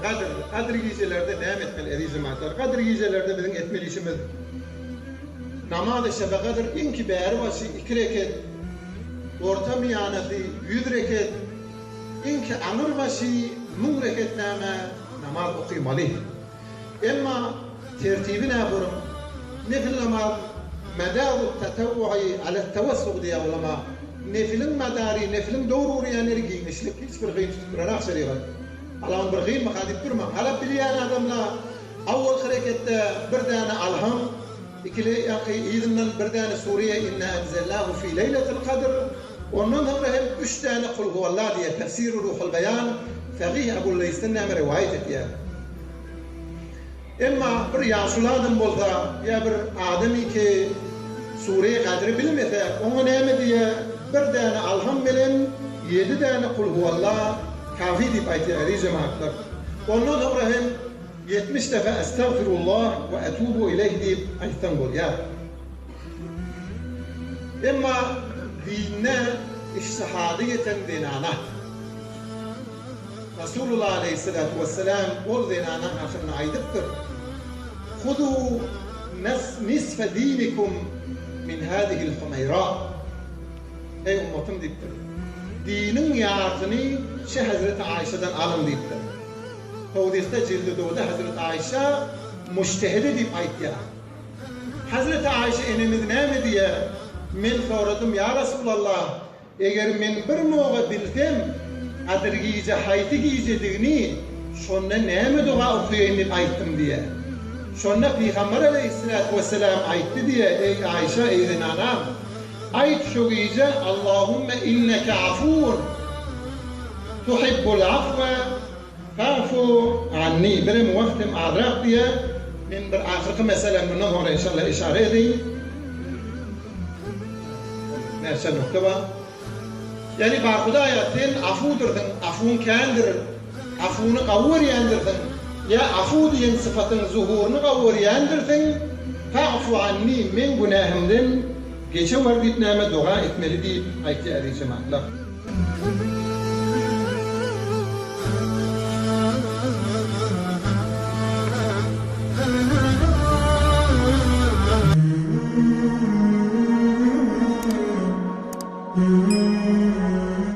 Gadyr, Gadyr gijelerde näme etmeli eziz jemagatlar? Gadyr gijelerde biziň etmeli işimiz Namazy şebe Gadyr iňki bäri başy iki reket, orta miýanasy ýüz reket, iňki aňyr başy müň reket näme namaz okymaly. Emma tertibi nähurum? Nefil namaz medarut tatawwu'i alet tawessug diýýär ulama. Nefiliň madary, nefiliň dogry urýan ýeri giňişlik, hiç bir gyn tutup duranok şerigat. Alam bir gynmyka diýip durmaň. Hala bilýän adamla awwalky reketde bir däne Alham, ikili ýaňky yzyndan bir däne Suriýe Inna enzelnahu fi leýletil kadr, ondan soňra hem üç däne Kul huwallah diýýär, Tefsiri Ruhul Beýan, Fagih Ebul Leýsden näme rowaýat edýär. Emma bir ýaşuly adam bolsa ýa bir adamyky Sure-i Kadry bilmese, oňa näme diýýär, bir däne Alham bilen ýedi däne Kul huwalla kafi diýip aýtýar, eziz jemagatlar. Ondan soňra hem 70 defa Estagfirullah we etubu ileýh diýip aýtsaň bolýar. Emma dinde ijtihady ýeten zenana. Resulullah aleýhissalatu wessalam ol zenana hakynda aýdypdyr, Huzu nisfe dinikum min hazihil humeýra. Eý ummatym diýipdir, diniň ýarsyny şe Hezreti Aýşadan alyň diýipdir. Tawdihde jildi dowda Hezreti Aýşa mujtehide diýip aýtýar. Hezreti Aýşa enemiz näme diýýär, Men soradym, ýa Resulallah, Eger men bir moga bilsem, Gadyr gije haýsy gijedigini, şonda näme doga okaýaýyn diýip aýtdym diýýär. Şonda Pygamber aleýhissalatu wessalam aýtdy diýýär, Eý Aýşa, eý zenanam, aýt şo gije Allahumme inneke afuwun tuhibbul afwe Fa'fu anni, birem wagt hem azrak diýýär. Men bir ahyrky meselä mundan soňra inşallah işara edeýin. Näçe nokta bar. Ýagny bar Hudaýa sen afuwdyrsyň, afuwyň kändir, afuwyny gawy görýändirsiň, ýa afuw diýen sypatyň zuhuryny gawy görýändirsiň, fa'fu anni meň günähimden geçewer diýip näme doga etmeli diýip aýtýar eziz jematlar.